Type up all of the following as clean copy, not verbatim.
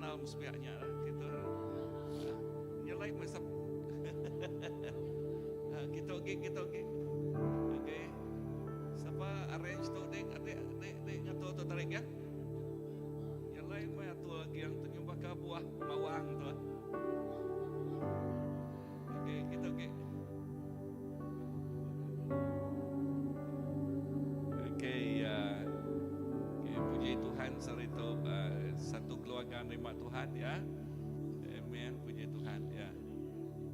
kenal sepiak nya lah kita. Nyelai meh sep. Ha, kita agi, kita agi. Okey. Sapa arrange tu dek, dek, dek, dek ngatur tu tarik ya. Nyelai meh atur agi yang tu nyumbah ka buah bawang tu. Okey, kita agi. Okey, uh, okay, puji Tuhan sehari tu uh, satu keluarga nerima Tuhan ya. Amen, puji Tuhan ya.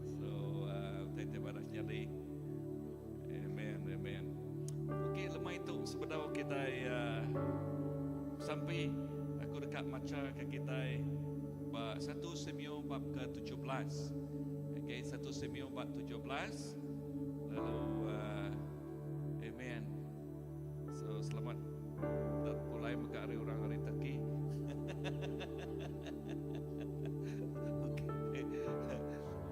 So, uh, utai ti badas nyadi. Amen, amen. Okey, lemai tu sebedau kitai uh, sampai aku deka macha ke kitai ba 1 Samuel bab ke-17. Okey, 1 Samuel bab 17. Lalu uh, amen. So selamat dat pulai mega ari orang ari Turkey. Okey.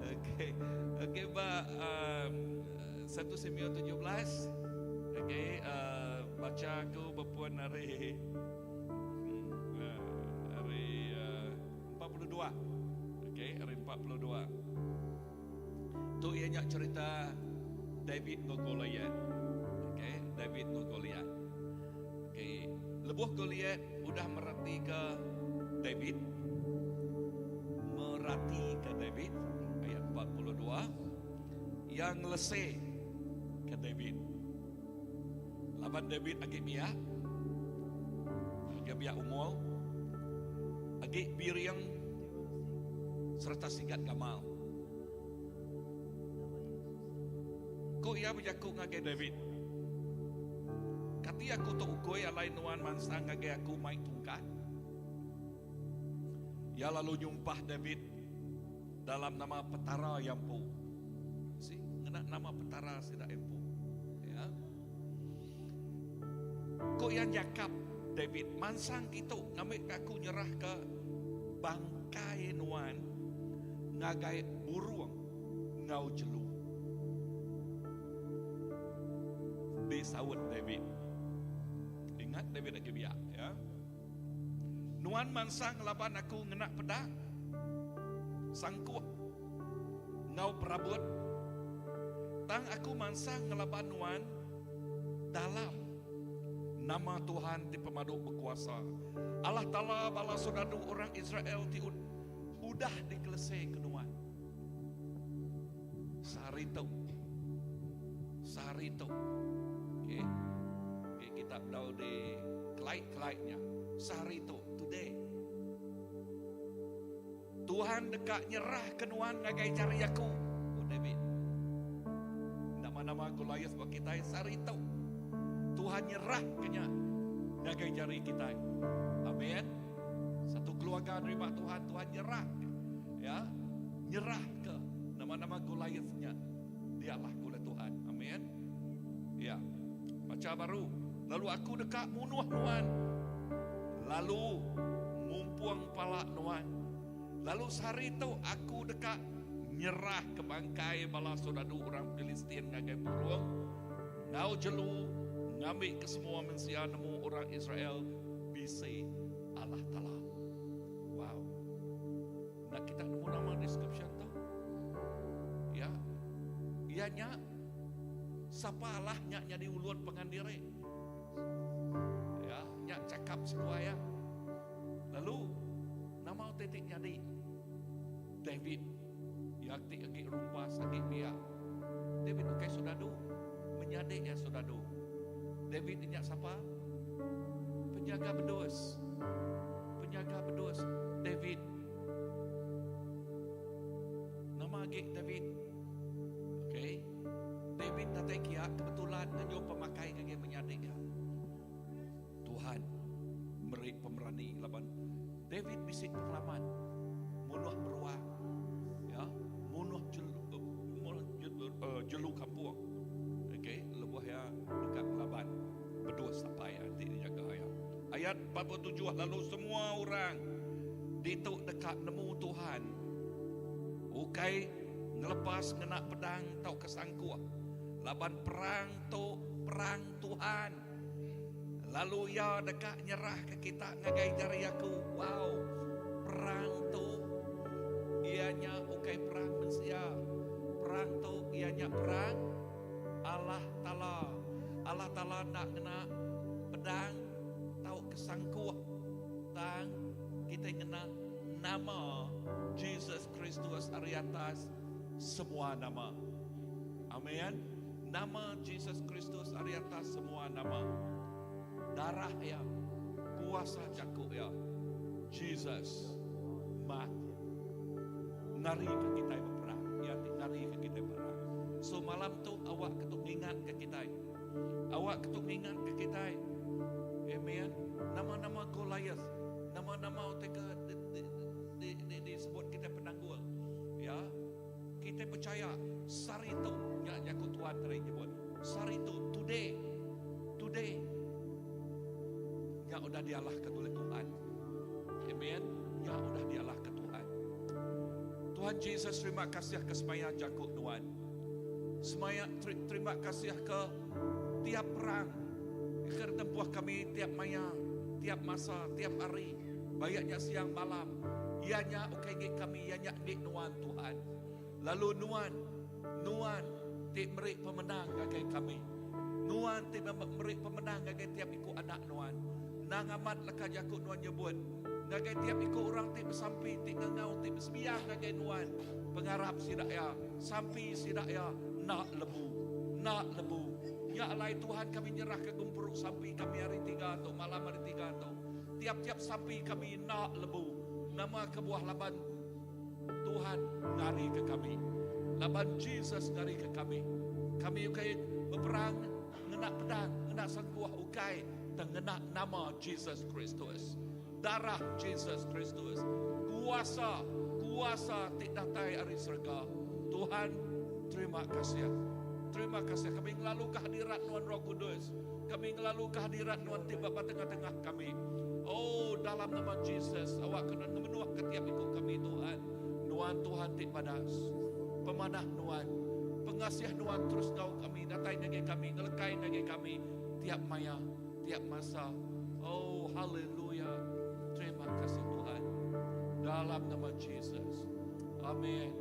Okey. Okey ba um, 1 Samuel 17. Okey, uh, baca aku bepun hari uh, hari uh, 42. Okey, hari 42. Tu iya nya cerita David enggau Goliat. Okey, David enggau Goliat. Okey, lebuh Goliat udah meratika David, meratika David, ayat 42, iya ngelese ke David. Laban David agi biak, agi biak umur, agi biring sereta sigat gamal. Ku iya bejaku ngagai David, Kati aku tu ukui alai nuan mansang ngagai aku mai tungkat? Iya lalu nyumpah David dalam nama Petara iya empu. Si, ngena nama Petara sida iya empu. Ya. Ku iya nyakap David, Mansang kitu ngambika aku nyerahka bangkai nuan ngagai burung enggau jelu. Disaut David. Ingat David agi biak, ya. Nuan mansang ngelaban aku ngena pedang, sangkuh, enggau perabut. Tang aku mansang ngelaban nuan dalam nama Tuhan ti Pemadu Bekuasa, Allah Taala bala soldadu orang Israel ti udah dikeleseka nuan. Sehari tu. Sehari tu. Okey. Okey, kita bedau di kelai-kelai nya. Sehari tu, today. Tuhan deka nyerahka nuan ngagai jari aku, ku David. Nama-nama Goliath ba kitai sehari tu. Tuhan nyerahka nya ngagai jari kitai. Amin. Satu keluarga nerima Tuhan, Tuhan nyerahka. Ya, nyerahka nama-nama Goliath nya dialahka oleh Tuhan. Amin. Ya. Baca baru. Lalu aku deka munuh nuan. Lalu mumpung pala nuan. Lalu sehari tu aku deka nyerahka bangkai bala soldadu orang Pilistin ngagai burung enggau jelu ngambika semua mensia nemu orang Israel bisi Allah Taala. Wow. Enda kita nemu nama description tu? Ya. Iya nya sapa alah nya nyadi ulun pangan diri. Ya, nya cakap seduai ya. Lalu nama utai ti nyadi? David ya ti agi rumpas agi biak. David ukai soldadu, menyadi iya soldadu. David nya sapa? Penyaga bedus. Penyaga bedus David. Nama agi David? Okey. David datai kia kebetulan nganjung pemakai ngagai menyadi iya. Tuhan meri pemerani laban David bisi pengalaman munuh beruang, ya, munuh jelu, munuh jelu kampung. Okey, lebuh iya deka ngelaban bedus apai iya ti dijaga iya. Ayat 47 lalu semua orang ditu deka nemu Tuhan ukai ngelepas ngena pedang tauka sangkuh laban perang tu perang Tuhan. Lalu iya deka nyerahka kita ngagai jari aku. Wow! Perang. perang Allah Taala. Allah Taala enda ngena pedang tauka sangkuh tang kitai ngena nama Jesus Kristus ari atas semua nama. Amen. Nama Jesus Kristus ari atas semua nama. Darah iya, kuasa jaku iya. Jesus mat ngarika kitai beperang. Iya ti ngarika kitai beperang. So malam tu awak ke tu ngingatka kitai. Awak ke tu ngingatka kitai. Amen. Nama-nama Goliath, nama-nama utai ke di, di, disebut kitai penanggul. Ya. Kitai pechaya sehari tu nya jaku Tuhan tadi nyebut. Sehari tu today today nya udah dialahka oleh Tuhan. Amen. Nya udah dialahka Tuhan. Tuhan Jesus terima kasih ke semaya jaku Tuhan. Semaya terima kasih ke tiap perang ke tempuh kami tiap maya, tiap masa, tiap hari. Baik nya siang malam. Iya nya ukai enggi kami, iya nya enggi Nuan, Tuhan. Lalu Nuan, Nuan ti meri pemenang ngagai kami. Nuan ti meri pemenang ngagai tiap iku anak Nuan. Endang amat leka jaku Nuan nyebut, ngagai tiap iku orang ti besampi, ti ngangau, ti besembiang ngagai Nuan, pengarap sida iya, sampi sida iya enda lebu. Enda lebu. Nya alai Tuhan kami nyerahka gempuru sampi kami hari tiga tu, malam hari tiga tu. Tiap-tiap sampi kami enda lebu. Nama kebuah laban Tuhan ngarika kami. Laban Jesus ngarika kami. Kami ukai beperang ngena pedang, ngena sangkuh ukai tang ngena nama Jesus Kristus. Darah Jesus Kristus. Kuasa, kuasa ti datai ari serega. Tuhan, terima kasih. Terima kasih kami ngelalu kehadirat Nuan Roh Kudus. Kami ngelalu kehadirat Nuan ti ba tengah-tengah kami. Oh, dalam nama Jesus, awak kena ngemenuh ke tiap iku kami Tuhan. Nuan Tuhan ti badas. Pemanah Nuan, pengasih Nuan terus ngau kami, datai ngagai kami, ngelekai ngagai kami tiap maya, tiap masa. Oh, haleluya. Terima kasih Tuhan. Dalam nama Jesus. Amin.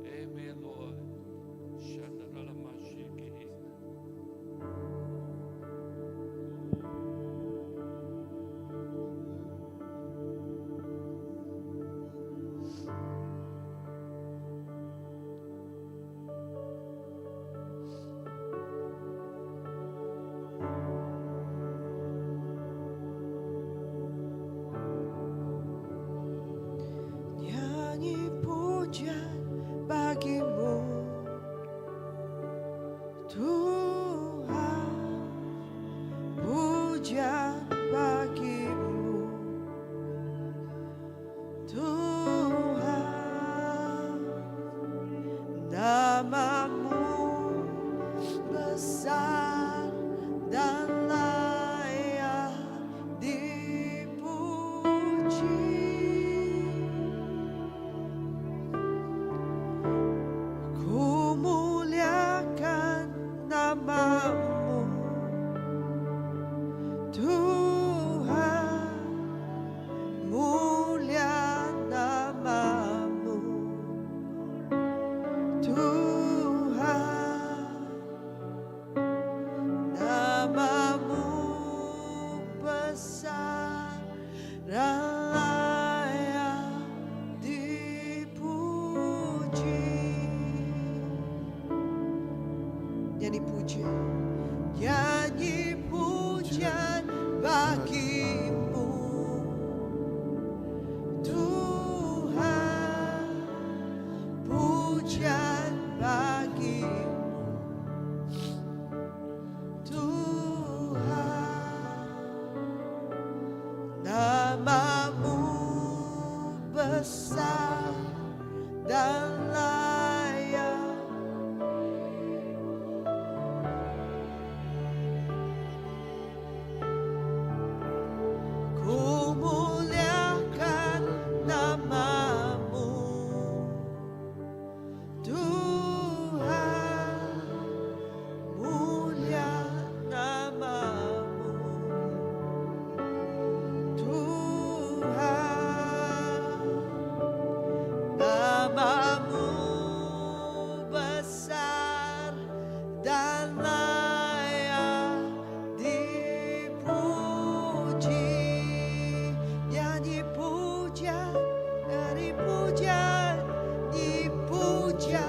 Amen, Lord. Nyanyi pujian bagimu Tuhan pujian bagimu Tuhan namamu besar dan layak dipuji. Ku muliakan namamu Tuhan mulia namamu Tuhan namamu besar dan layak dipuji. Nyanyi pujian, nyanyi pujian bagimu Tuhan, pujian bagimu Tuhan, namamu besar dan layak. Ku muliakan namamu Tuhan, mulia namamu Tuhan, namamu. Dipuja, dipuja.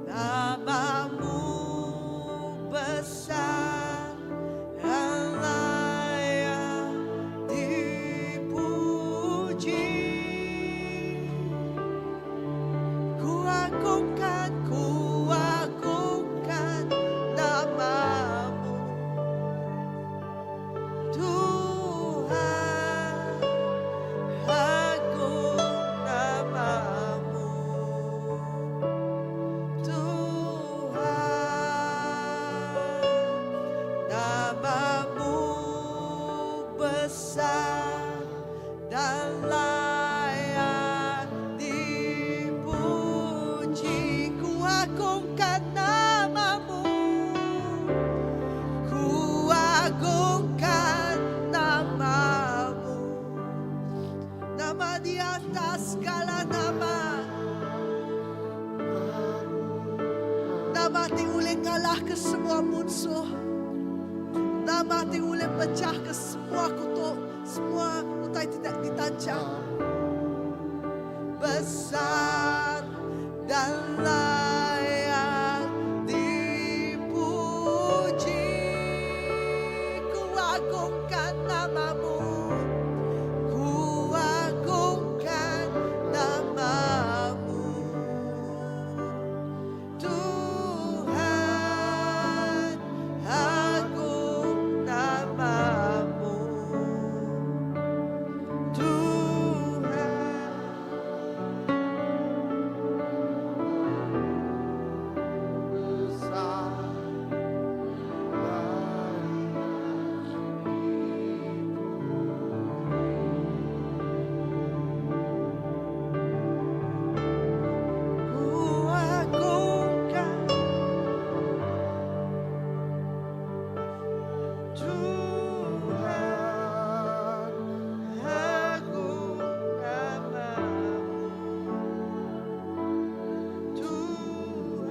Namamu besar dan layak dipuji. Ku agungkan, ku agungkan namamu Tuhan, agung namamu Tuhan, namamu besar dan layak dipuji. Ku agungkan namamu, ku agungkan namamu. Nama di atas segala nama. Nama ti ulih ngalah ke semua munsuh. Nama ti ulih pecah ke semua kutuk, semua utai tidak ditancap. Besar dan layak dipuji. Ku agungkan namamu, ku agungkan namamu Tuhan, agung namamu Tuhan. Ku agungkan Tuhan, agung namamu Tuhan,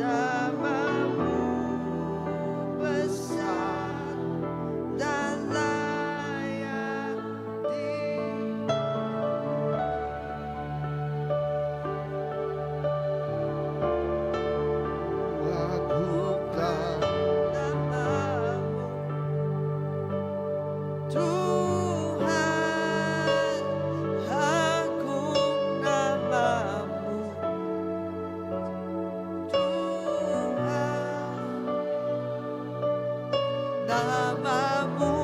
namamu besar dan layak di. Namamu Tuhan, agung namamu Tuhan, namamu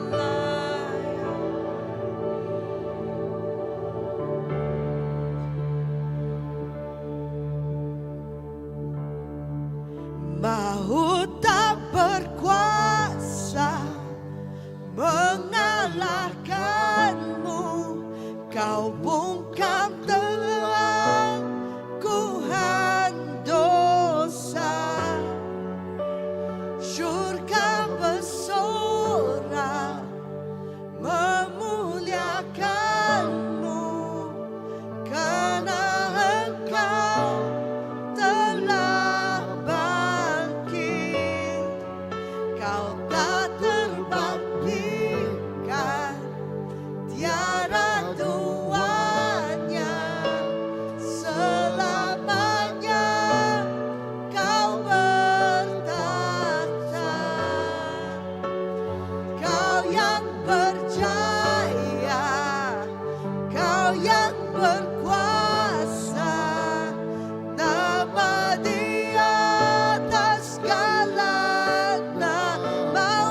layak. Maut tak berkuasa mengalahkanmu. Kau bungkam telangkuhan dosa. Syurga bersorak memuliakanmu, karena engkau telah bangkit. Kau tak terbangkitkan, tiada duanya. Selamanya kau bertakhta. Kau yang berjaya, kau yang berkuasa, nama di atas segala nama.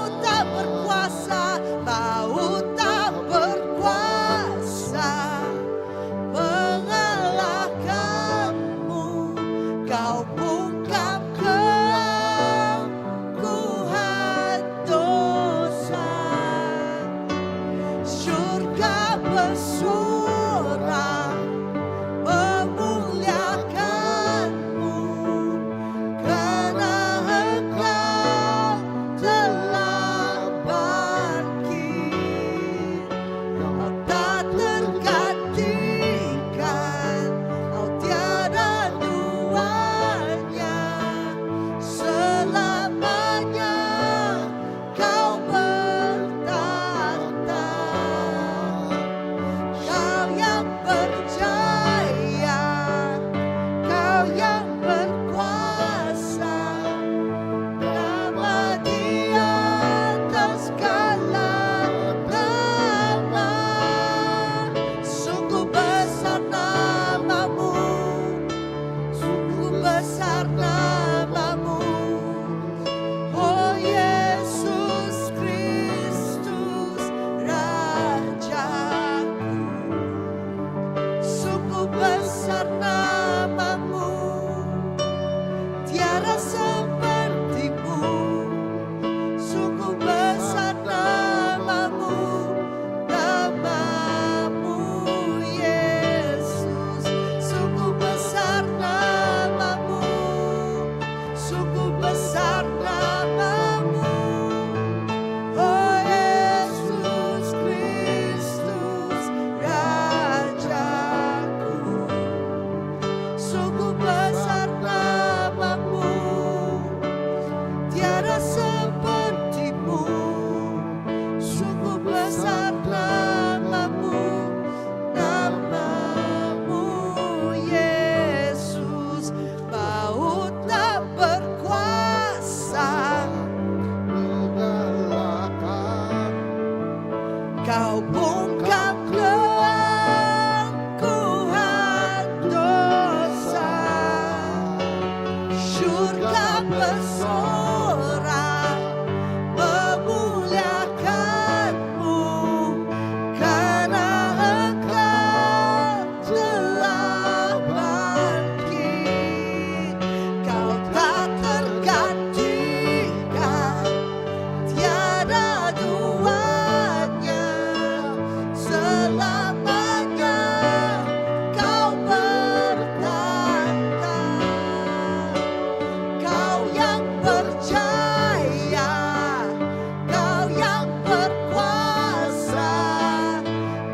Kau bungkam keangkuhan dosa. Syurga bersorak memuliakanmu karena engkau telah bangkit. Kau tak tergantikan, tiada duanya, selamanya kau bertakhta. Kau yang berjaya, kau yang berkuasa,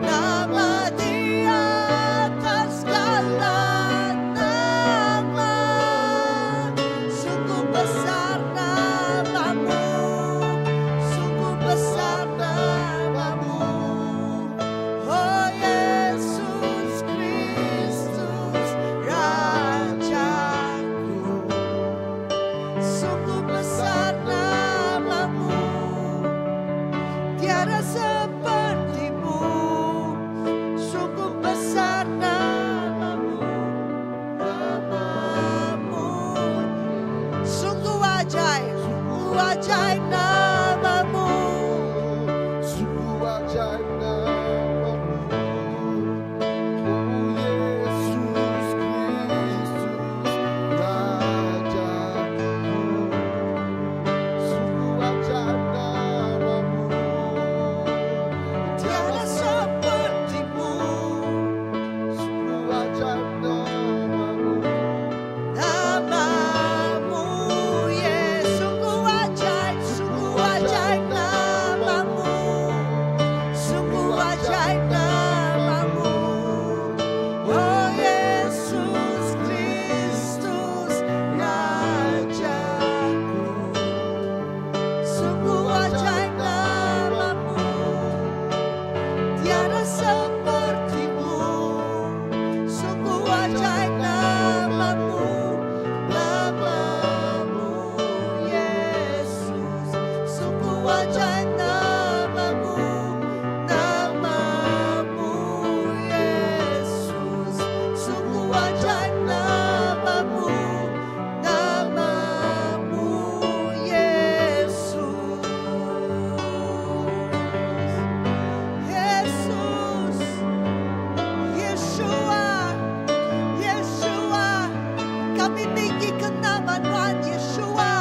nama di atas segala nama. Sungguh besar namamu, sungguh besar namamu. Oh Yesus Kristus Rajaku. Sungguh besar namamu, tiada sepertimu. Sungguh besar namamu, namamu. Sungguh ajaib, sungguh ajaib namamu. Sungguh ajaib namamu, Oh Yesus Kristus Rajaku. Sungguh ajaib namamu, Tiada sepertimu. Sungguh ajaib namamu, Namamu Yesus, sungguh ajaib, sungguh ajaib namamu. Sungguh ajaib namamu. Oh Yesus Kristus Rajaku. Sungguh ajaib namamu, tiada sepertimu. Sungguh ajaib namamu, namamu Yesus. Sungguh ajaib namamu, namamu Yesus. Sungguh ajaib namamu, namamu Yesus. Yesus, Yeshua, Yeshua, kami tinggi ke nama Tuhan Yeshua.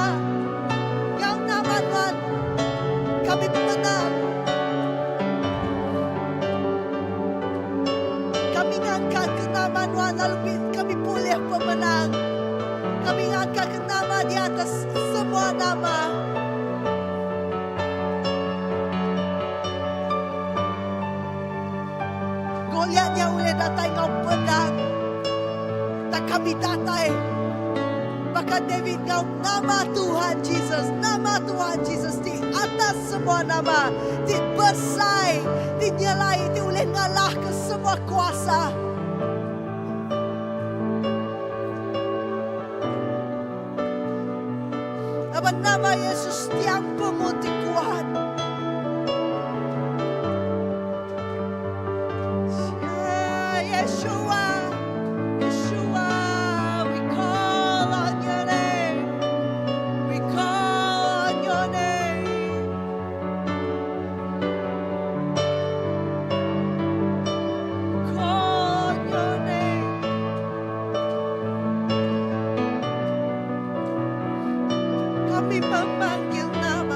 Yang nama Tuhan kami menang. Kami ngangkat ke nama Tuhan lalu kami pulih pemenang. Kami ngangkat ke nama di atas semua nama. Goliat yang boleh datang ngau pedang. Tak kami datai. Maka David ngau nama Tuhan Jesus, nama Tuhan Jesus di atas semua nama, di besai, di nyelai, di boleh ngalah ke semua kuasa. Nama nama Yesus tiang pemutih kuat. Yeshua, Yeshua, we call on your name. We call on your name. We call on your name. Kami memanggil nama.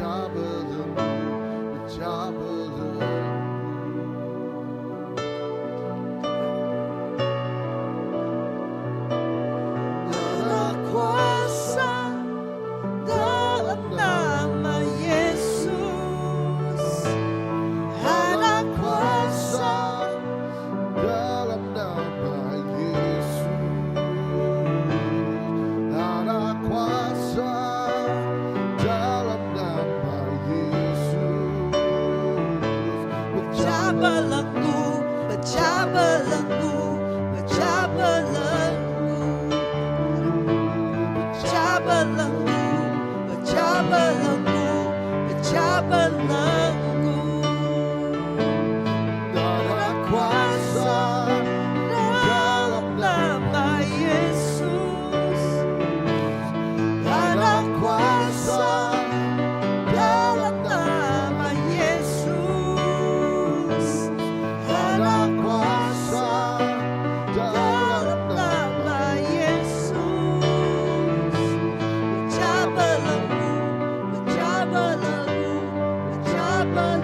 Pecah belenggu, pecah belenggu. Ada kuasa dalam nama Yesus. Ada kuasa dalam nama Yesus. Ada kuasa dalam nama Yesus. Pecah belenggu, pecah belenggu, pecah belenggu. Pecah belenggu, pecah belenggu, pecah belenggu. Ada kuasa Dalam nama Yesus. Ada kuasa dalam nama Yesus. Ada kuasa dalam nama Yesus. Pecah belenggu, pecah belenggu, pecah belenggu.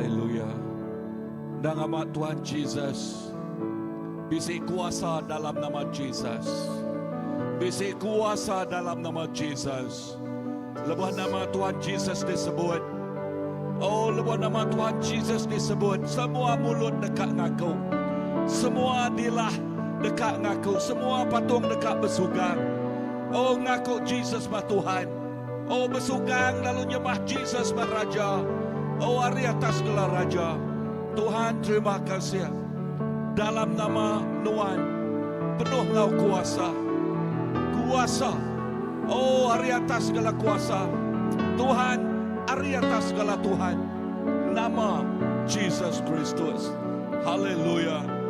Haleluya. Endang amat Tuhan Jesus. Bisi kuasa dalam nama Jesus. Bisi kuasa dalam nama Jesus. Lebuh nama Tuhan Jesus disebut. Oh, lebuh nama Tuhan Jesus disebut, semua mulut deka ngaku. Semua dilah deka ngaku, semua patung deka besugang. Oh, ngaku Jesus mah Tuhan. Oh, besugang lalu nyembah Jesus mah Raja. Oh, ari atas segala raja. Tuhan terima kasih. Dalam nama Nuan penuh enggau kuasa. Kuasa. Oh, ari atas segala kuasa. Tuhan, ari atas segala Tuhan. Nama Jesus Kristus. Haleluya.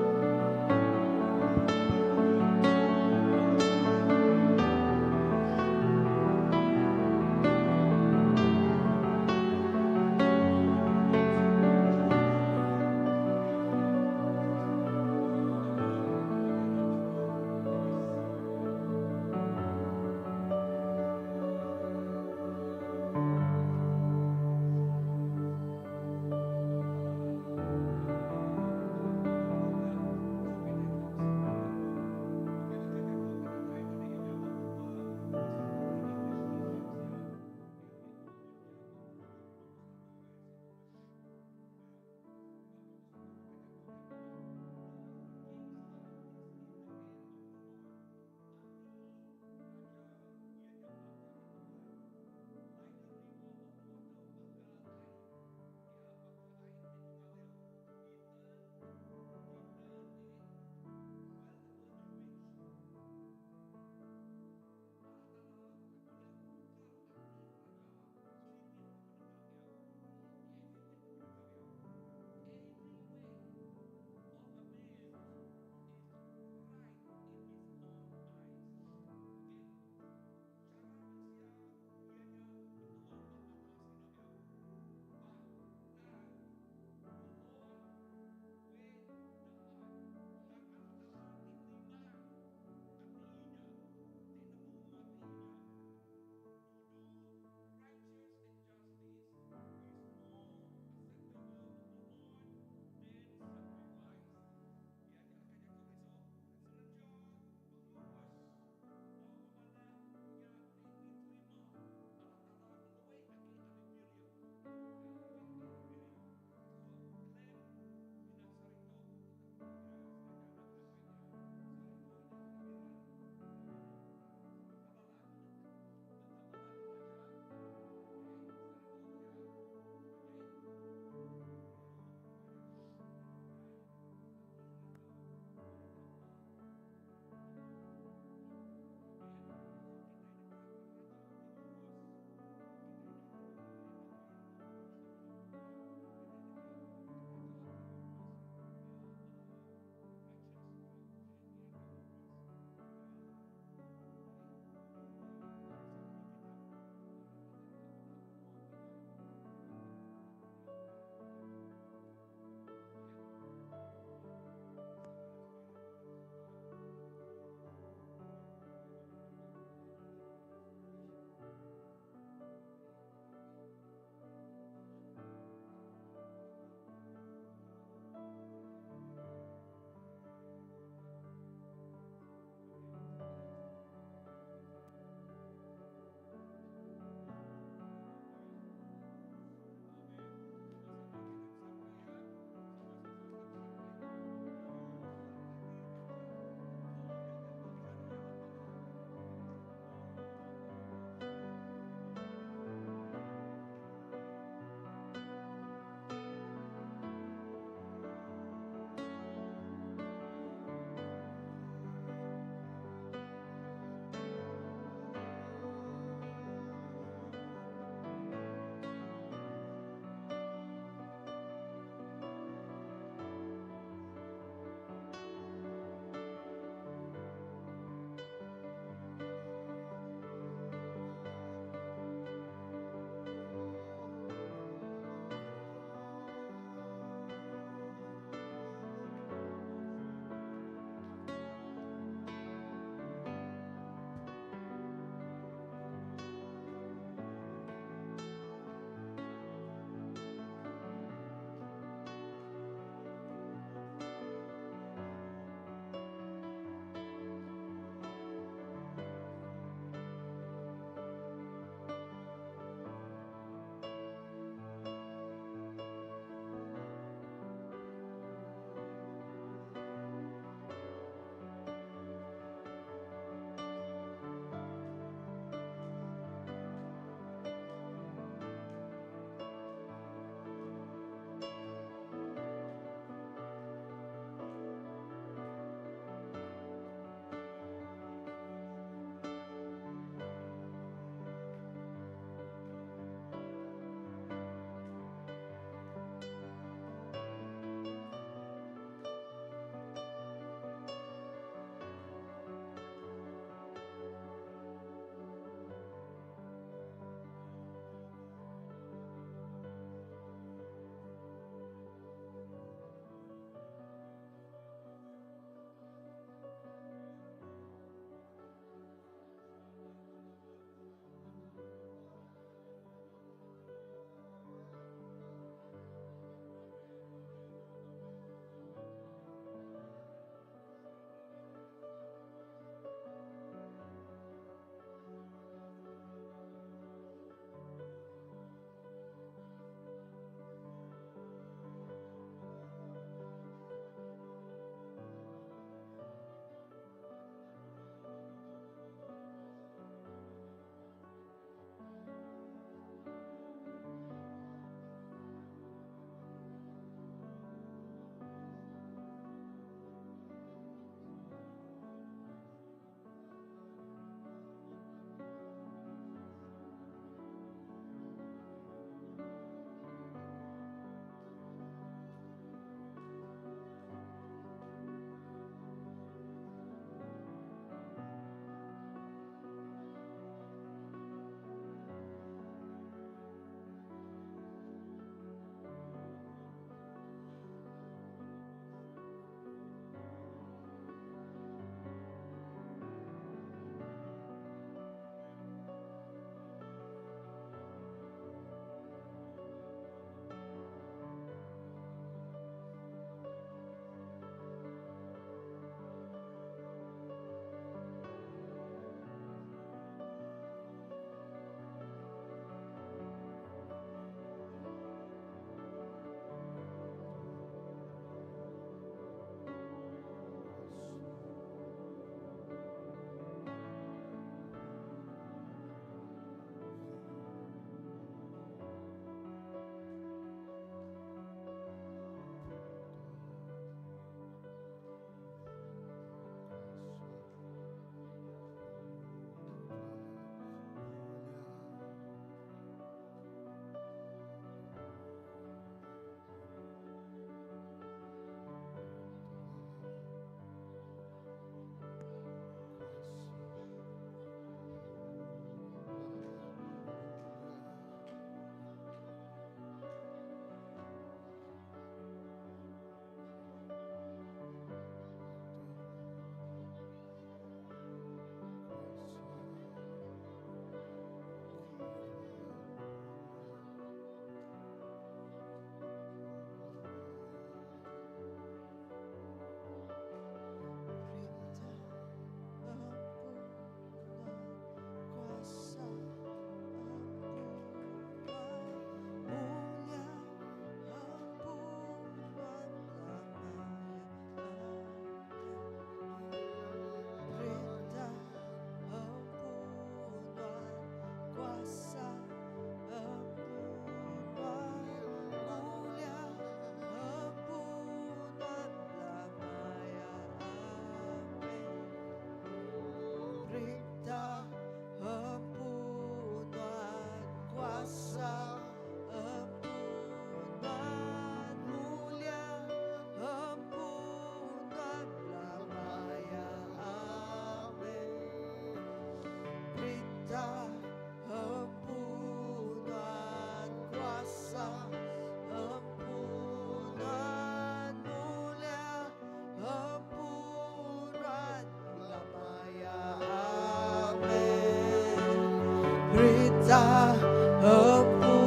Perintah empu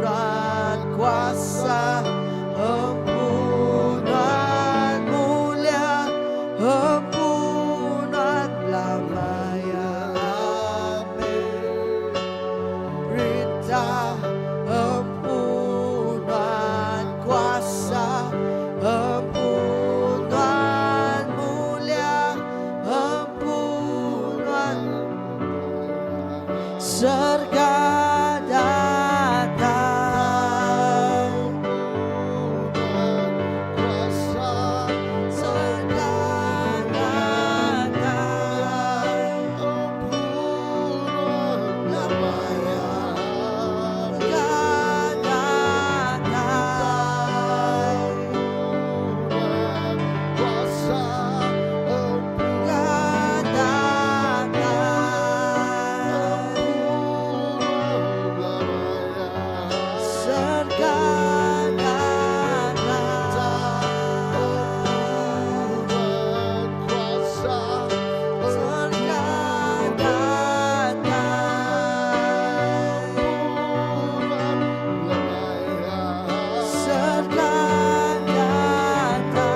nuan kuasa empu nuan mulia empu nuan belama ya amin Perintah empu nuan kuasa empu nuan mulia empu nuan serga datai serga datai lama ya serga datai serga datai serga datai serga datai serga datai serga datai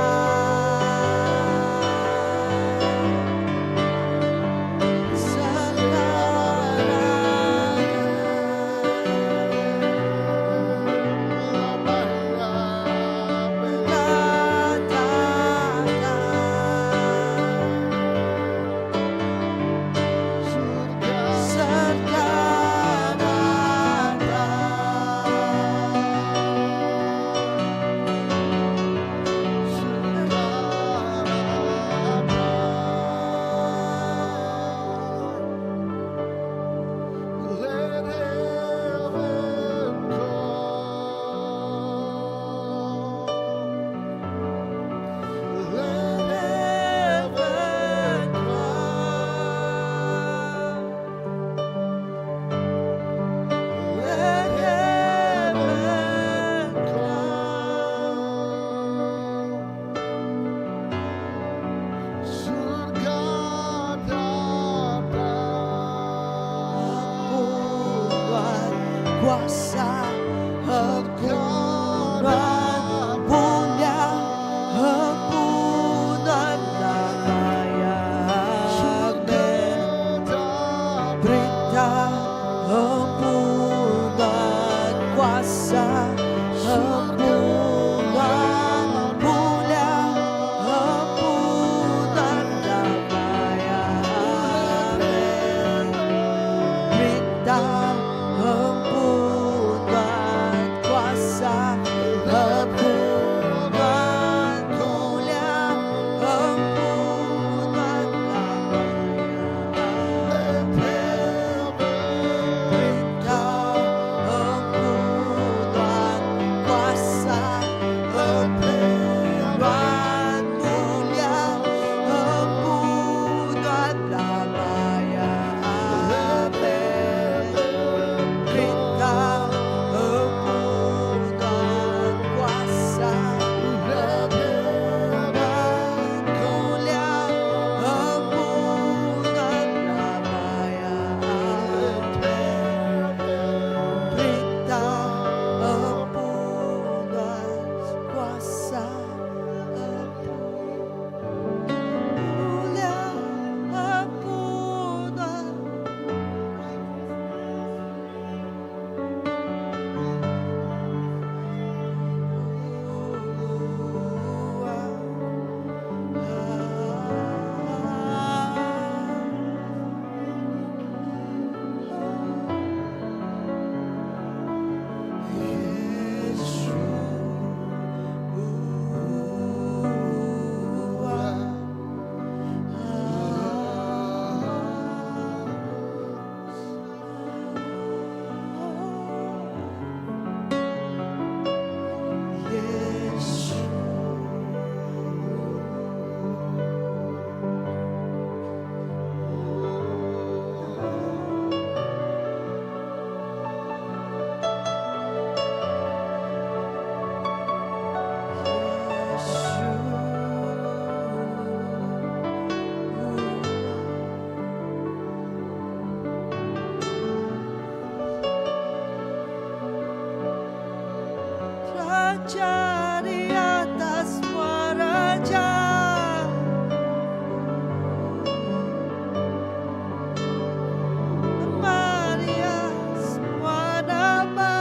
serga datai Let heaven come. Let Heaven come. Let heaven come. Surga datang. Empu nuan kuasa empu nuan mulia empu nuan belama ya amin Perintah empu nuan kuasa empu nuan mulia empu nuan belama ya amin Perintah empu nuan kuasa. Raja di atas semua raja. Nama dia semua nama.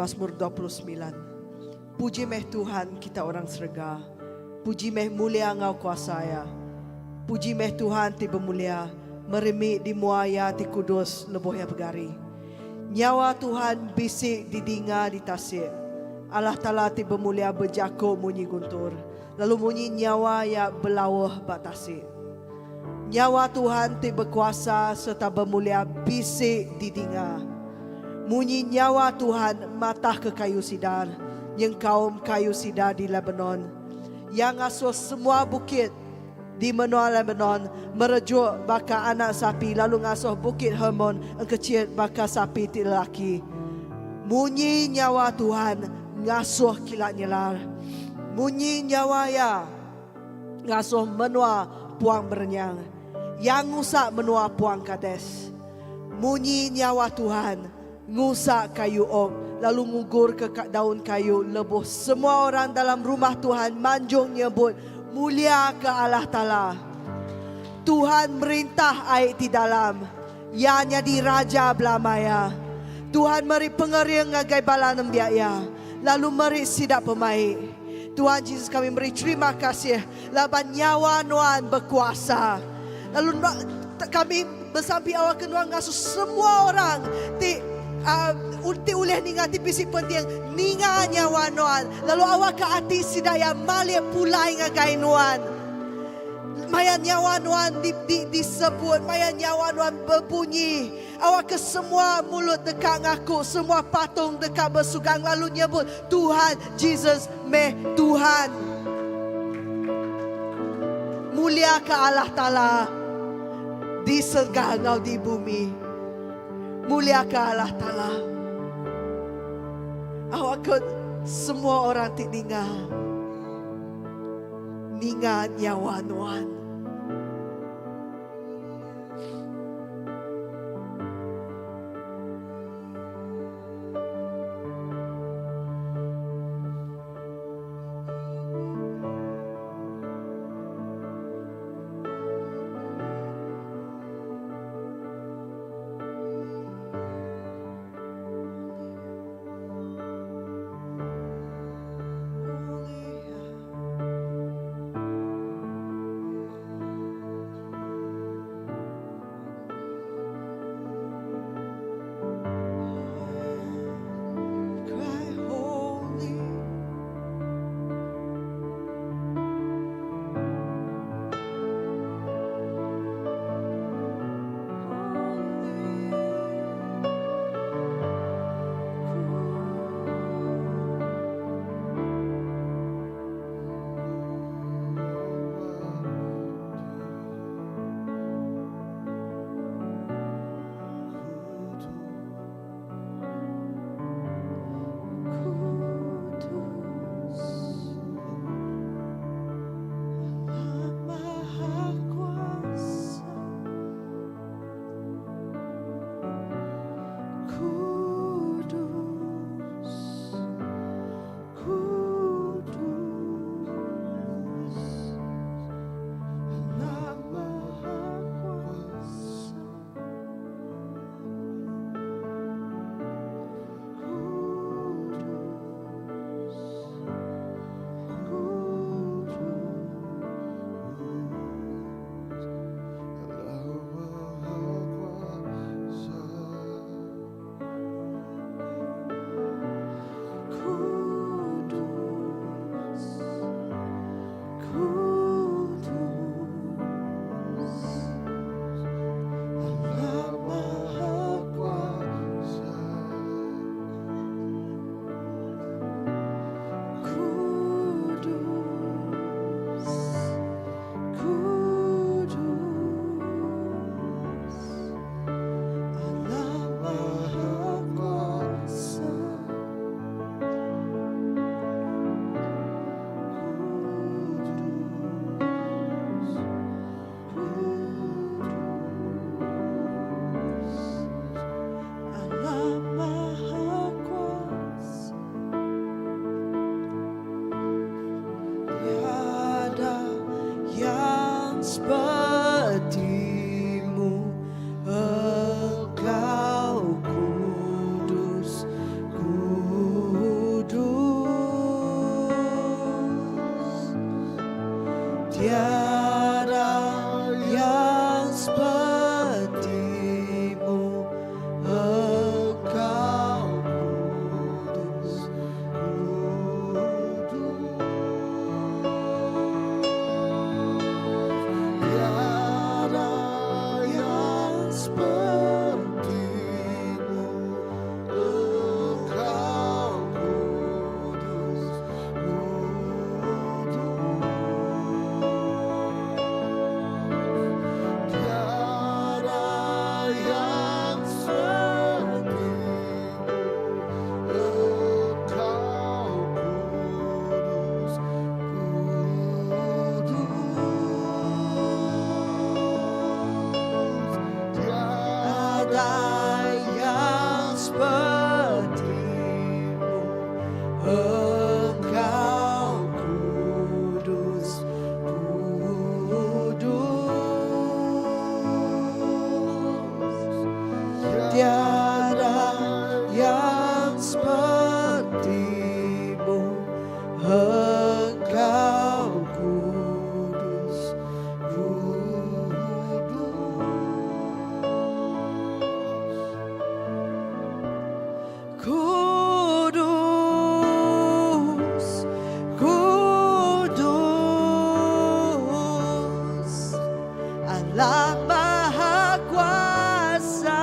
Masmur 29. Puji meh Tuhan kita orang serega. Puji meh mulia enggau kuasa Iya. Puji meh Tuhan ti bemulia, meremi di mua Iya ti kudus lebuh Iya begari. Nyawa Tuhan bisi didinga di tasik. Allah Taala ti bemulia bejaku munyi guntur, lalu munyi nyawa Iya belauh ba tasik. Nyawa Tuhan ti bekuasa sereta bemulia bisi didinga. Munyi nyawa Tuhan matahka kayu sidar, nyengkaum kayu sidar di Lebanon. Iya ngasuh semua bukit di menua Lebanon merejuk baka anak sapi lalu ngasuh Bukit Hermon engkechit baka sapi ti lelaki. Munyi nyawa Tuhan ngasuh kilat nyelar. Munyi nyawa Iya. Ngasuh menua puang berenyang. Iya ngusak menua puang Kades. Munyi nyawa Tuhan ngusak kayu ok lalu ngugurka ka daun kayu lebuh semua orang dalam rumah Tuhan manjung nyebut, Mulia ke Allah Taala! Tuhan merintah ai ti dalam. Iya nyadi Raja belama iya. Tuhan meri pengering ngagai bala nembiak Iya, lalu meri sida pemaik. Tuhan Jesus kami meri terima kasih laban nyawa Nuan bekuasa. Lalu kami besampi awakka Nuan ngasuh semua orang ti ti ulih ninga ti bisi penting ninga nyawa Nuan lalu awakka ati sida iya malik pulai ngagai Nuan. Maya nyawa Nuan di, di, disebut, maya nyawa Nuan bebunyi, Awakka semua mulut deka ngaku, semua patung deka besugang lalu nyebut, Tuhan Jesus meh Tuhan. Muliaka Allah Taala di serega enggau di bumi. Muliaka Allah Taala. Awakka semua orang ti ninga, ninga nyawa Nuan. Allah Maha Kuasa.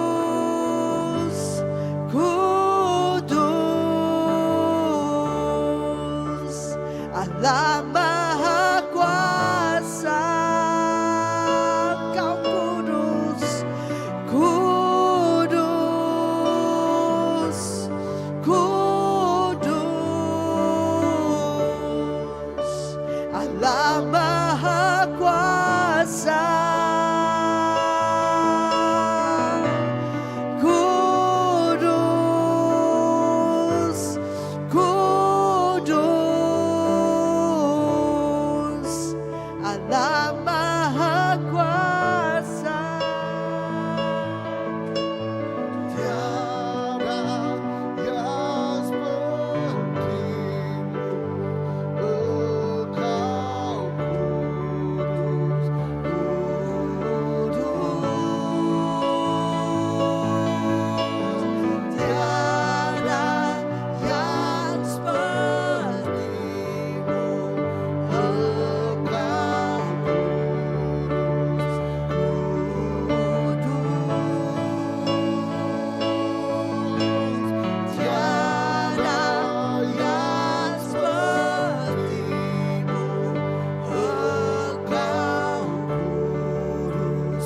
Kudus, Kudus, Allah Maha Kuasa. Kau kudus, kudus, kudus, Allah Maha Kuasa. Kudus, kudus, Allah Maha Kuasa. Tiada yang sepertimu, Engkau kudus, kudus. Tiada yang sepertimu, Engkau kudus, kudus. Tiada yang sepertimu, Engkau kudus,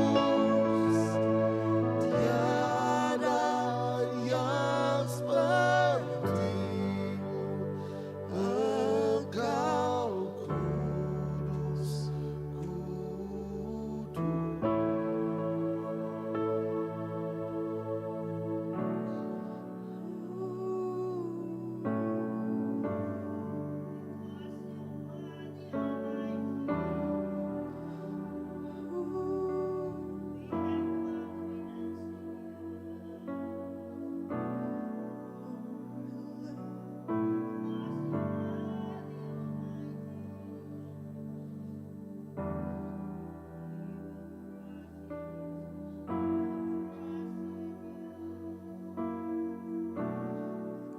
kudus. Tiada yang sepertimu, Engkau kudus, kudus.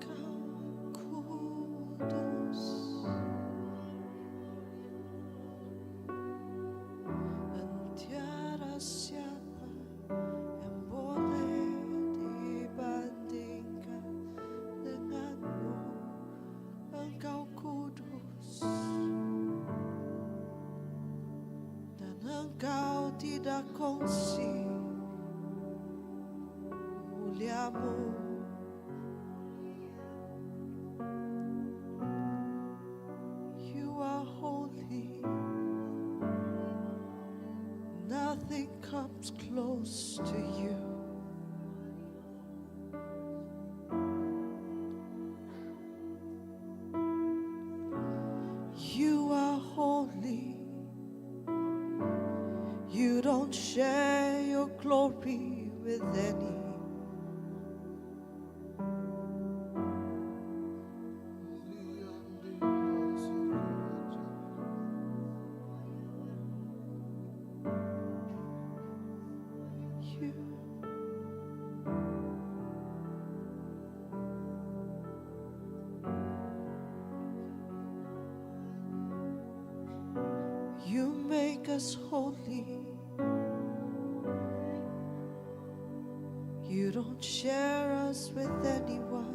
Kau kudus dan tiada siapa yang boleh dibandingkan denganmu. Engkau kudus dan engkau tidak kongsi muliamu. You are holy. Nothing comes close to you. You are holy. You don't share your glory with any. You. You make us holy. You don't share us with anyone.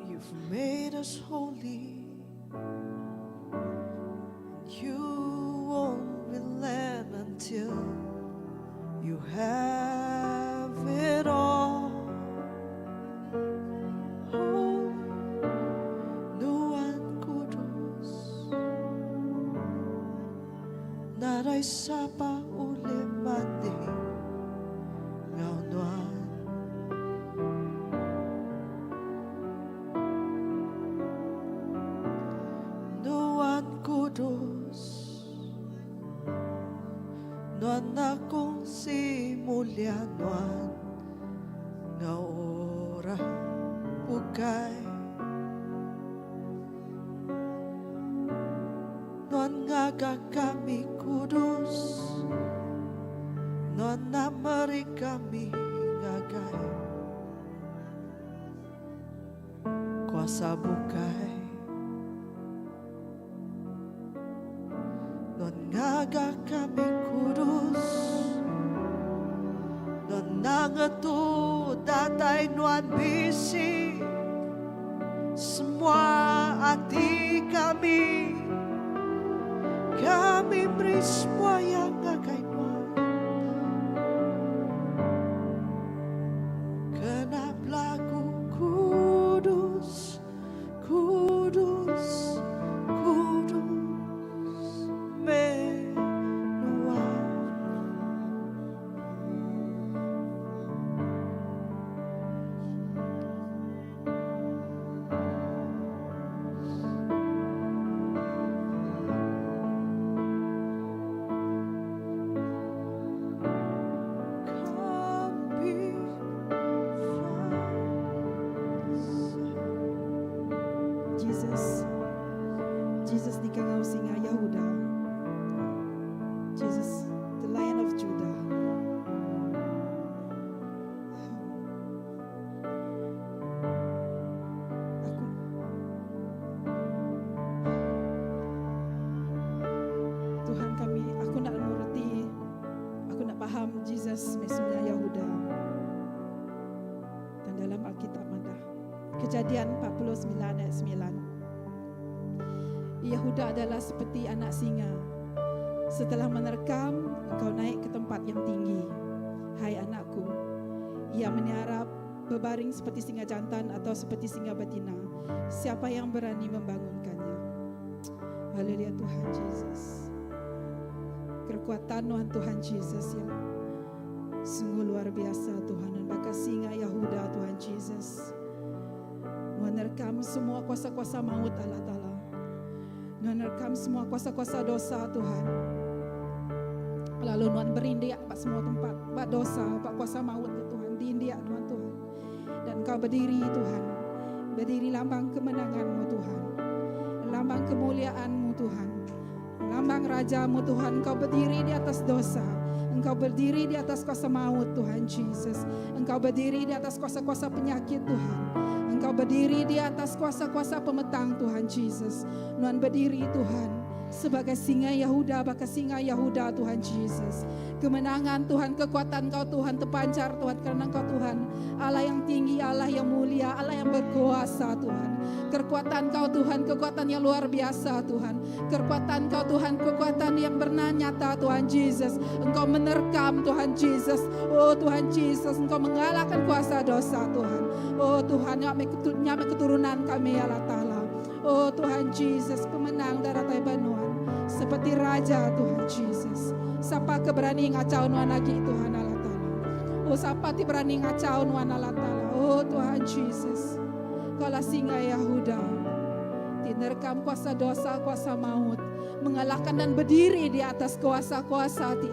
You've made us holy. And you won't relent until you have it all. Oh, Nuan kudus. Nadai sapa ulih banding ngau nuan. Nuan kudus. Nuan enda kongsi mulia nuan ngau orang bukai. Nuan ngaga kami kudus. kami ngagai kuasa bukai. Nuan ngaga kami kudus. Nuan nangetu datai nuan bisi semua ati kami. Kami beri semua yang ngagai nuan. Kena belagu kudus, kudus, kudus meh nuan. Jesus Jesus dikangau singa Yahuda Jesus the lion of Judah Aku Tuhan kami aku nak mengerti aku nak faham Jesus maksudnya Yahuda dan dalam Alkitab madah Kejadian 49 ayat 9 Yehuda adalah seperti anak singa setelah menerkam engkau naik ke tempat yang tinggi hai anakku ia meniarap berbaring seperti singa jantan atau seperti singa betina siapa yang berani membangunkannya Haleluya Tuhan Jesus kekuatan Tuhan Tuhan Jesus yang sungguh luar biasa Tuhan dan baka singa Yahuda Tuhan Jesus menerkam semua kuasa-kuasa maut Allah Ta'ala menerkam semua kuasa-kuasa dosa Tuhan lalu Tuhan berindik pak semua tempat pak dosa pak kuasa maut ya Tuhan diindik Tuhan Tuhan dan kau berdiri Tuhan berdiri lambang kemenanganmu Tuhan lambang kemuliaanmu Tuhan lambang rajamu Tuhan engkau berdiri di atas dosa Engkau berdiri di atas kuasa maut Tuhan Jesus. Engkau berdiri di atas kuasa-kuasa penyakit Tuhan. Engkau berdiri di atas kuasa-kuasa pemetang Tuhan Jesus. Nuan berdiri Tuhan sebagai singa Yahuda baka singa Yahuda Tuhan Jesus. Kemenangan Tuhan, kekuatan Kau Tuhan terpancar Tuhan karena Engkau Tuhan Allah yang tinggi, Allah yang mulia, Allah yang berkuasa Tuhan. Kekuatan Kau Tuhan, kekuatan yang luar biasa Tuhan. Kekuatan Kau Tuhan, kekuatan yang benar nyata Tuhan Jesus. Engkau menerkam Tuhan Jesus. Oh Tuhan Jesus, Engkau mengalahkan kuasa dosa Tuhan. Oh Tuhan, nyame keturunan kami ya Allah Ta'ala. Oh Tuhan Jesus, pemenang darah Taibanuan. Seperti Raja Tuhan Jesus. Siapa ke berani ngacau nuan lagi Tuhan Allah Ta'ala. Oh siapa ti berani ngacau nuan Allah Ta'ala. Oh Tuhan Jesus. Kaulah singa Yahuda. Tinerkam kuasa dosa, kuasa maut. Mengalahkan dan berdiri di atas kuasa-kuasa ti.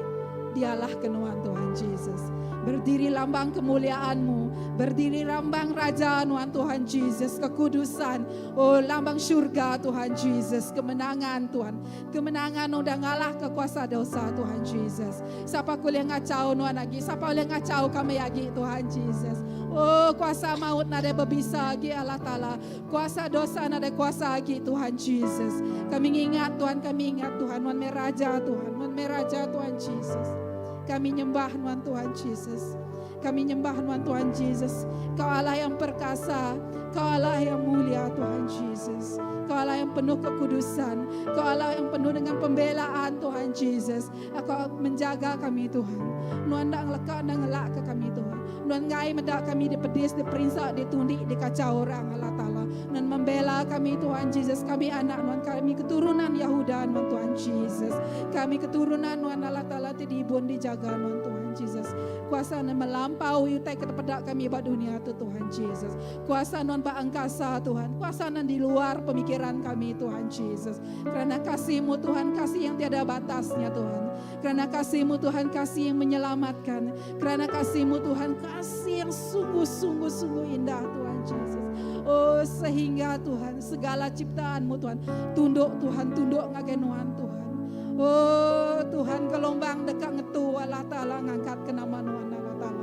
Dialah kenuan Tuhan Jesus. Berdiri lambang kemuliaanmu. Berdiri lambang raja nuan Tuhan Jesus. Kekudusan. Oh lambang syurga Tuhan Jesus. Kemenangan Tuhan. Kemenangan udah ngalah ke kuasa dosa Tuhan Jesus. Siapa kuliah ngacau nuan lagi. Siapa boleh ngacau kami lagi Tuhan Jesus. Oh kuasa maut nada berbisa lagi Allah Ta'ala. Kuasa dosa nada kuasa lagi Tuhan Jesus. Kami ingat Tuhan, kami ingat Tuhan. Nuan meraja Tuhan. Nuan meraja Tuhan Jesus. Kami nyembah nuan Tuhan Jesus. Kami nyembah nuan Tuhan Jesus. Kau Allah yang perkasa. Kau Allah yang mulia Tuhan Jesus. Kau Allah yang penuh kekudusan. Kau Allah yang penuh dengan pembelaan Tuhan Jesus. Kau menjaga kami Tuhan. Nuan nak ngelekak dan ngelak ke kami Tuhan. Nuan ngai medak kami dipedis, diperinsak, ditundi, dikacau orang Allah Ta'ala. Nuan membela kami Tuhan Jesus. Kami anak Nuan kami keturunan Yahuda Nuan Tuhan Jesus. Kami keturunan Nuan Allah Ta'ala tidibun dijaga Nuan Tuhan Jesus. Kuasa Nuan melampaui utai ketepedak kami ba dunia tu Tuhan Jesus. Kuasa Nuan ba angkasa Tuhan. Kuasa Nuan di luar pemikiran kami Tuhan Jesus. Kerana kasihmu Tuhan, kasih yang tiada batasnya Tuhan. Kerana kasihmu Tuhan, kasih yang menyelamatkan. Kerana kasihmu Tuhan, kasih yang sungguh-sungguh sungguh indah Tuhan Jesus. Oh sehingga Tuhan segala ciptaanmu Tuhan tunduk Tuhan tunduk ngagai nuan Tuhan. Oh Tuhan gelombang dekat ngetu Allah Ta'ala ngangkat ke nama nuan Allah Ta'ala.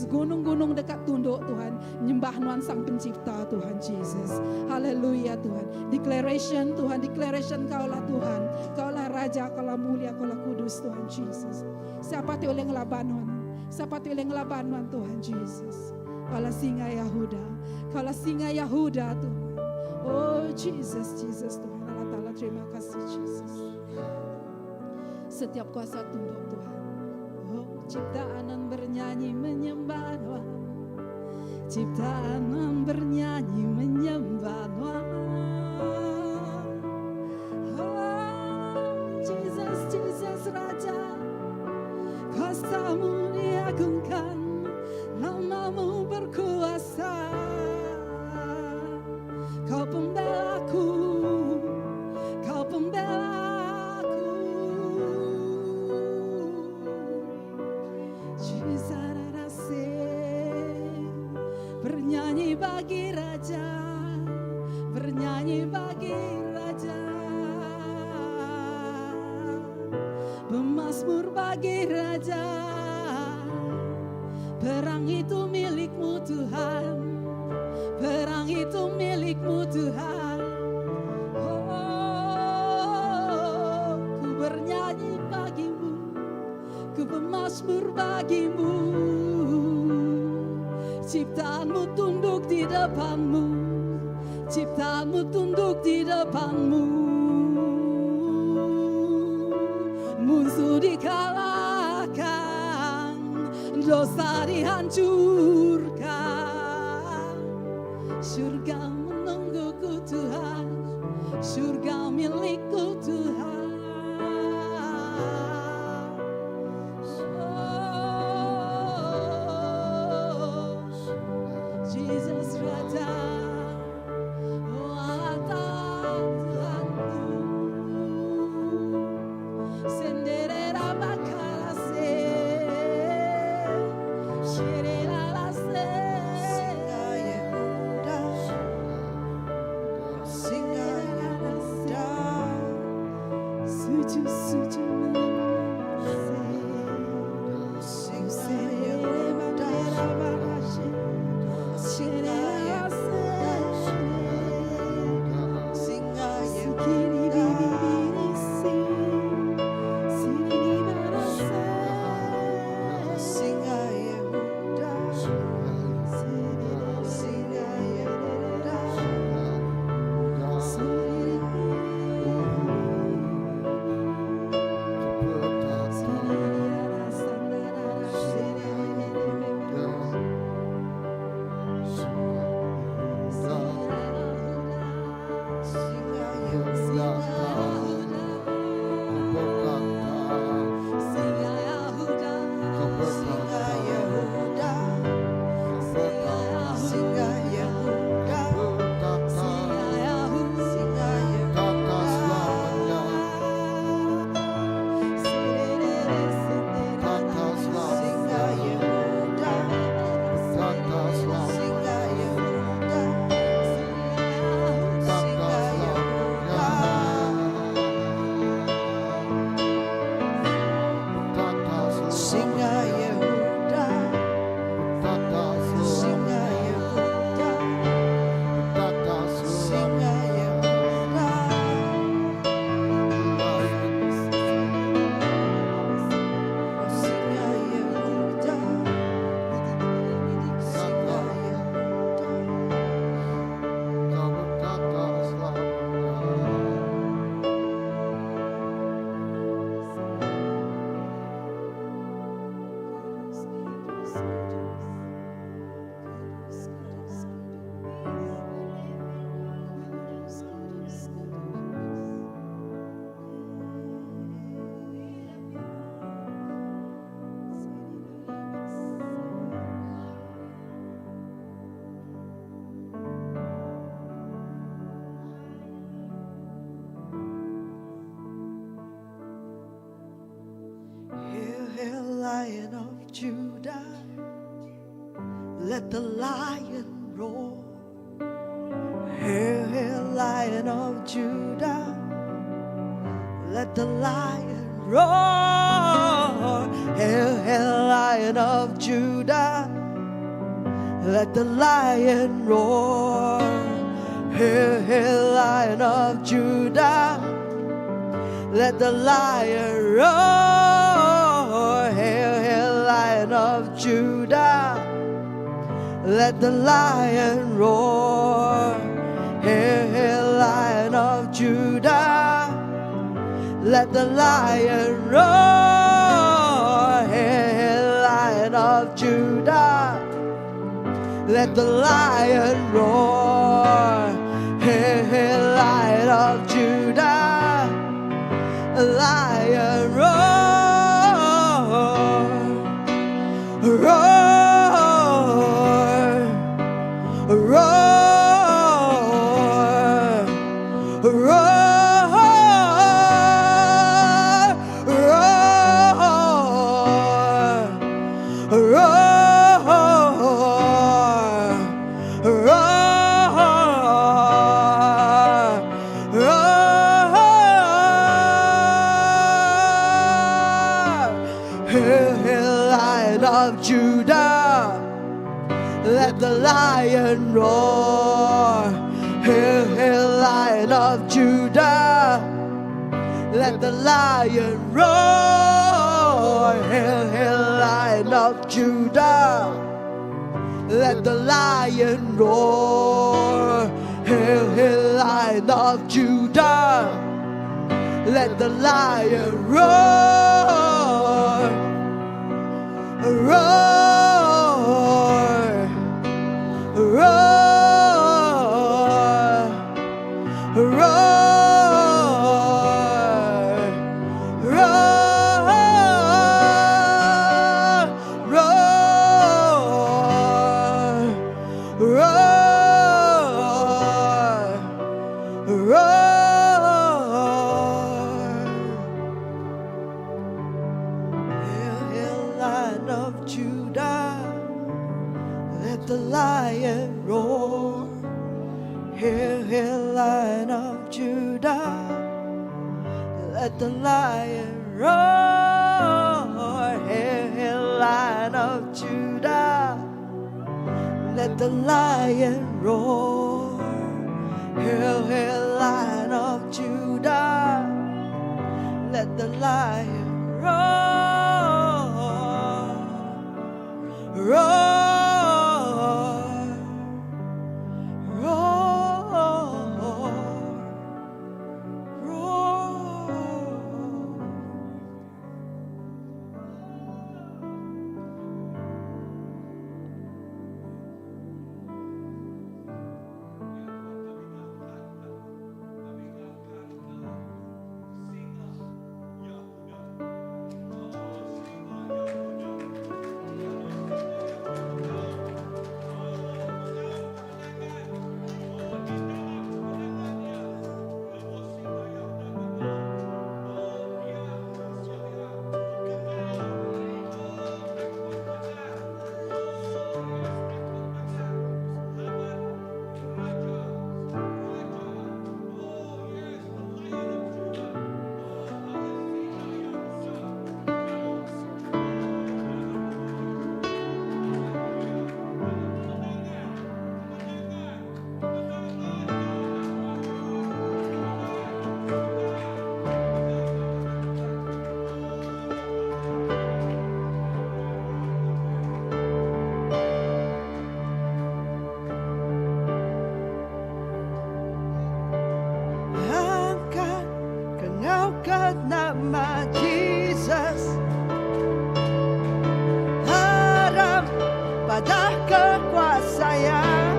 Gunung-gunung deka tunduk Tuhan nyembah Nuan Sang Pencipta Tuhan Jesus. Haleluya Tuhan. Declaration Tuhan, declaration Kaulah Tuhan. Kaulah Raja, Kaulah mulia, Kaulah kudus Tuhan Jesus. Siapa ti ulih ngelaban Nuan? Siapa ti ulih ngelaban Nuan Tuhan Jesus? Kaulah singa Yahuda. Kaulah singa Yahuda Tuhan. Oh Jesus, Jesus Tuhan Allah Ta'ala terima kasih Jesus. Setiap kuasa tunduk Tuhan. Oh, ciptaan nan bernyanyi menyembah Tuhan. Ciptaan nan bernyanyi menyembah Tuhan. Oh, Jesus, Jesus Raja. Kuasamu diagungkan, namamu berkuasa. Kau pembelaku, kau pembelaku. Jisararase, bernyanyi bagi Raja, bernyanyi bagi Raja. Pemazmur bagi Raja, perang itu milikmu Tuhan, perang itu milikmu Tuhan. Oh, ku bernyanyi bagimu, ku bermazmur bagimu. Ciptaanmu tunduk di depanmu, ciptaanmu tunduk di depanmu. Musuh dikalahkan, dosa dihancurkan. Surga menungguku Tuhan, surga milikku Tuhan. Oh, Jesus Raja, oh Allah Tuhanku. Senderera bakarase, sherera se. Singa Yehuda, Singa Yehuda. Sujud sujud menyembah. Singa Yehuda, Singa Yehuda, Singa Yehuda. Singa Yehuda, Singa Yehuda. Singa Yehuda, Singa Yehuda, Singa Yehuda, Singa Yehuda. Singa Yehuda, Singa Yehuda, Singa Yehuda. Singa Yehuda, Singa Yehuda, Singa Yehuda. Singa Yehuda, Singa Yehuda. Hail, hail, Lion of Judah, let the lion roar. Hail, hail, Lion of Judah, let the lion roar. Hail, hail, Lion of Judah, Let the lion roar. Hail, hail, lion of Judah. Let the lion roar. Hail, hail, lion of Judah. Let the lion roar. Hail, hail, lion of Judah. Let the lion roar. Hail, hail, lion of Judah. Let the lion roar. Hail, hail, lion of Judah. Lion roar. Roar. Roar. Roar. Roar. Roar. Roar. Roar. Hail, hail, Lion of Judah. Let the lion roar. Hail, hail, Lion of Judah. Let the lion roar. Hail, hail, Lion of Judah. Let the lion roar. Hail, hail, Lion of Judah. Let the lion roar. Roar. Roar. Roar. Roar. Roar. Roar. Roar. Hail, hail, Lion of Judah. Let the lion roar. Hail, hail, Lion of Judah. Let the lion roar. Hail, hail, Lion of Judah. Let the lion roar. Hail, hail, Lion of Judah. Let the lion roar. Roar. Roar. Roar. Angkat kengaukan nama Jesus. Haram pada kekuasaan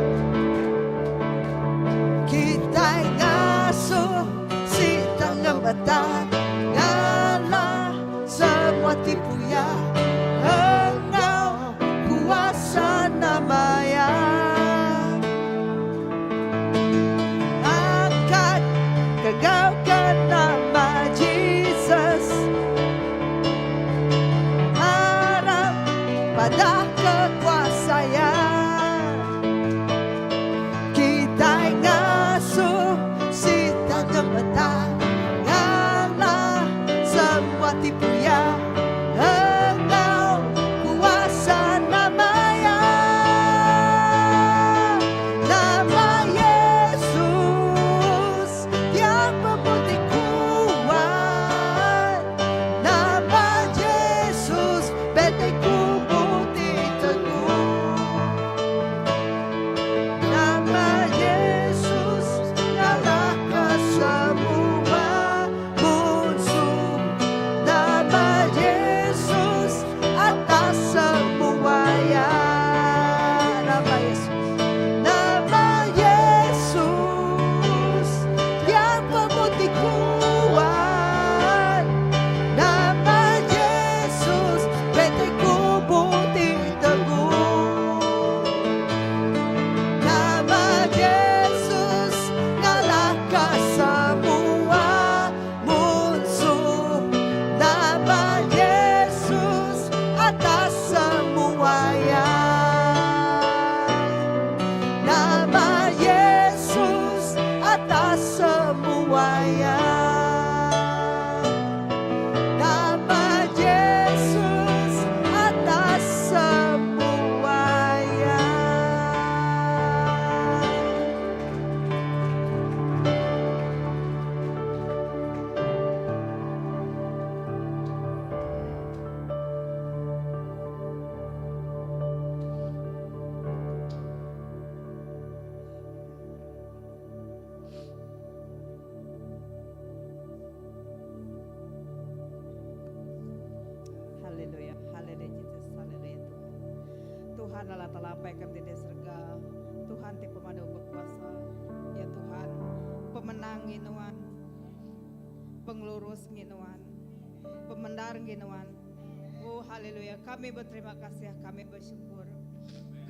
Kita ngasuh si tangan batang Ngalah semua tipu ya Engkau kuasa nama ya Angkat kegaukan nama Jesus Harap pada kekuasaan Kita ngasuh si gemetar Ngalah semua tipu ya Engkau kuasa nama ya. Tuhan Allah Taala Apai kami ti di serega, Tuhan ti pemadu bekuasa, Ya Tuhan, pemenang ngi Nuan, pengelurus ngi Nuan, pemendar ngi Nuan. Oh haleluya, kami beterima kasih, kami bersyukur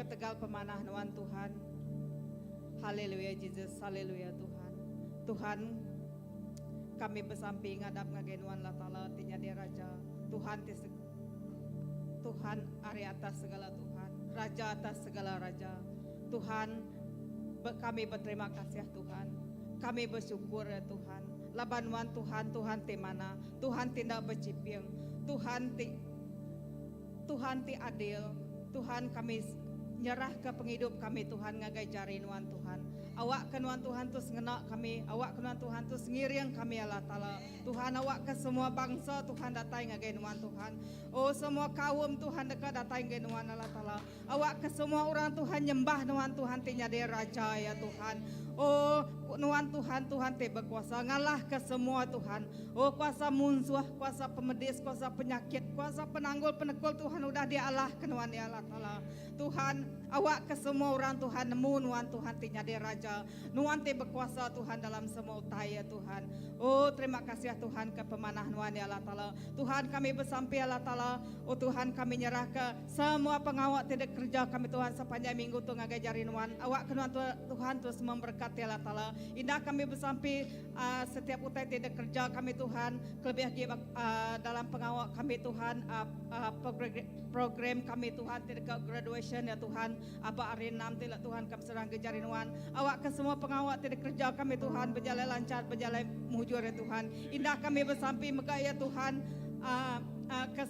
ketegal pemanah Nuan Tuhan. Haleluya Jesus, haleluya Tuhan. Tuhan, kami besampi ngadap ngagai Nuan Allah Taala ti nyadi Raja, Tuhan ti Tuhan ari atas segala Tuhan, Raja atas segala raja. Tuhan, kami beterima kasih Tuhan. Kami bersyukur ya Tuhan. Laban Nuan Tuhan, Tuhan ti manah, Tuhan ti enda bechiping, Tuhan ti Tuhan ti adil. Tuhan kami nyerahka pengidup kami Tuhan ngagai jari Nuan Tuhan. Awakka Nuan Tuhan tu sengena kami, awakka Nuan Tuhan tu sengiring kami Allah Taala. Tuhan awakka semua bangsa Tuhan datai ngagai Nuan Tuhan. Oh semua kaum Tuhan deka datai ngagai Nuan Allah Taala. Awakka semua orang Tuhan nyembah Nuan Tuhan ti nyadi Raja ya Tuhan. Oh Nuan Tuhan Tuhan ti bekuasa ngalahka semua Tuhan. Oh kuasa munsuh, kuasa pemedis, kuasa penyakit, kuasa penanggul penekul Tuhan udah dialahka Nuan ya Allah Taala. Tuhan awakka semua orang Tuhan nemu Nuan Tuhan ti nyadi Raja. Nuan ti bekuasa Tuhan dalam semua utai ya Tuhan. Oh terima kasih Tuhan ke pemanah Nuan ya Allah Taala. Tuhan kami besampi Allah Taala. Oh Tuhan kami nyerahka semua pengawa ti dikereja kami Tuhan sepanjai minggu tu ngagai jari Nuan. Awakka Nuan Tuhan terus memberkati Allah Taala. Indah kami besampi uh, setiap utai ti dikereja kami Tuhan kelebih agi uh, dalam pengawa kami Tuhan uh, uh, program kami Tuhan ti deka graduation ya Tuhan aba hari 6 ti Tuhan kami serang ke jari Nuan. Awak ke semua pengawa ti dikereja kami Tuhan berjalan lancar berjalan mujur ya Tuhan. Indah kami besampi mega ya Tuhan uh, uh, ke,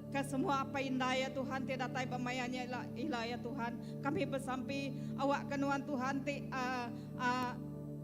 ke semua apa indah ya Tuhan ti datai pemayanya ila, ila ya Tuhan. Kami besampi awak ke Nuan Tuhan ti uh, uh,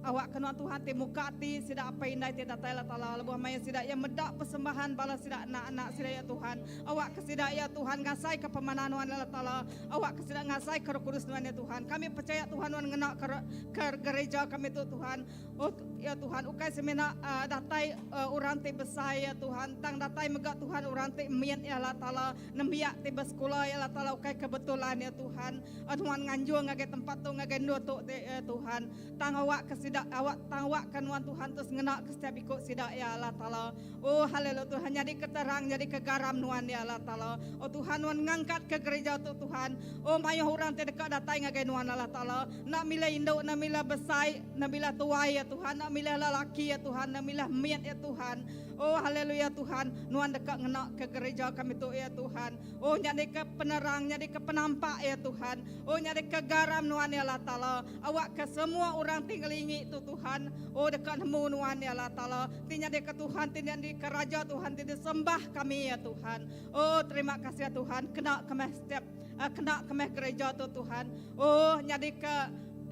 awak ke Nuan Tuhan ti muka ati sida apa indai ti datai Allah Taala lebuh maya sida yang medak persembahan bala sida anak-anak sida ya Tuhan. Awak ke sida ya Tuhan ngasai ke pemanah Nuan Allah Taala. Awak ke sida ngasai ke Roh Kudus Nuan ya Tuhan. Kami percaya Tuhan Nuan ngena ke, ke gereja kami tu Tuhan. Oh ya Tuhan, ukai semina uh, datai uh, orang ti besar ya Tuhan, tang datai mega Tuhan orang ti miat ya Allah Taala, nembiak ti bersekolah ya Allah Taala ukai kebetulan ya Tuhan. Uh, Tuhan nganjung ngagai tempat tu ngagai endur tu ya Tuhan. Tang awak ke sida awak tang awak ke nuan Tuhan terus ngena ke setiap ikut sida ya Allah Taala. Oh haleluya Tuhan jadi keterang jadi kegaram nuan ya Allah Taala. Oh Tuhan nuan ngangkat ke gereja tu Tuhan. Oh mayuh orang ti dekat datai ngagai nuan Allah Taala. Nak milih induk, nak milih besai, nak milih tuai ya Tuhan, nak milih lelaki ya Tuhan, nak milih miat ya Tuhan. Oh haleluya Tuhan, nuan dekat ngena ke gereja kami tu ya Tuhan. Oh nyadi ke penerang, nyadi ke penampak ya Tuhan. Oh nyadi ke garam nuan ya Allah Taala. Awak ke semua orang tinggal ingi tu Tuhan. Oh dekat nemu nuan ya Allah Taala. Ti nyadi ke Tuhan, ti nyadi ke Raja Tuhan, ti disembah kami ya Tuhan. Oh terima kasih ya Tuhan. Kena kemeh setiap uh, kena kemeh gereja tu Tuhan. Oh nyadi ke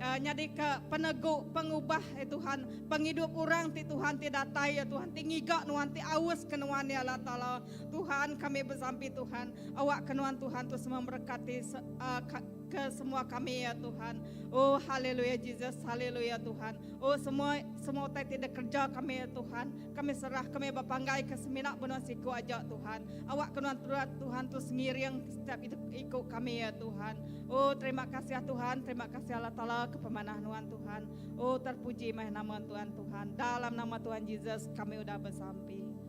uh, nyadi ke peneguk pengubah ya Tuhan penghidup orang ti Tuhan ti datai ya Tuhan ti ngiga nuan ti aus ke nuan ya Allah Taala Tuhan kami bersampi Tuhan awak ke nuan Tuhan tu semua memberkati uh, ke semua kami ya Tuhan. Oh haleluya Jesus, haleluya Tuhan. Oh semua semua utai tidak kerja kami ya Tuhan. Kami serah kami berpanggai ke seminak benar siku aja Tuhan. Awak ke nuan Tuhan, Tuhan tu sengiring setiap itu ikut kami ya Tuhan. Oh terima kasih ya Tuhan, terima kasih Allah Taala ke pemanah nuan Tuhan. Oh terpuji meh nama Tuhan Tuhan. Dalam nama Tuhan Jesus kami udah bersampi.